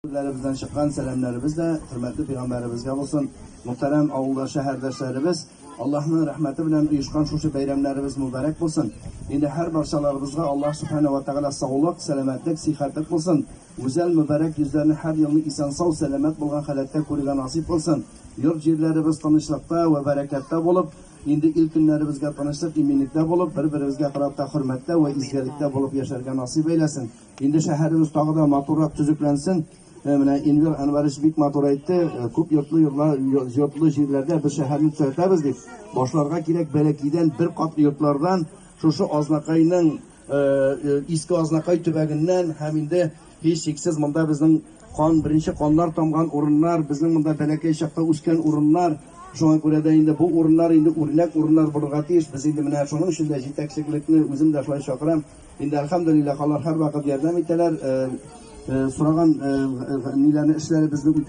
Күзләребездән чыккан сәламнәребез дә хөрмәтле пәйгамбәребезгә булсын. Мөхтәрәм авылдаш шәһәрдәшләребез, Аллаһның рәхмәте белән оешкан шушы бәйрәмнәребез мөбарәк булсын. Инде һәр барчаларыбызга Аллаһ Субхана ва Тәгалә саулык, сәламәтлек, сихәтлек булсын. Гүзәл мөбарәк йөзләрне һәр елны исән-сау, сәламәт булган халәттә күрергә насыйп кылсын. Йорт-җирләребез тынычлыкта вә бәрәкәттә булып, инде ил-көннәребезгә тынычлык, иминлектә булып, бер-беребезгә карата хөрмәттә вә изгелектә булып яшәргә насыйп әйләсен. Инде шәһәребез тагы да матуррак төзекләнсен. Менә Инвер Әнвәрович бик матур әйтте, күп йортлы йортлар, йортлы җирләрдә без шәһәрне төзәтәбез дип. Башларга кирәк бәләкәйдән бер катлы йортлардан, шушы Азнакайның Иске Азнакай төбәгеннән һәм инде һичшиксез монда безнең кан, беренче каннар тамган урыннар, безнең монда бәләкәй чакта үскән урыннар. Шуңа күрә дә инде бу урыннар инде үрнәк урыннар булырга тиеш. Без инде менә шуның өчен дә җитәкчелекне үзем дә шулай чакырам. Инде әлхәмдүлилләһ, алар һәрвакыт ярдәм итәләр, сораган ниләрне, эшләребезне үтә.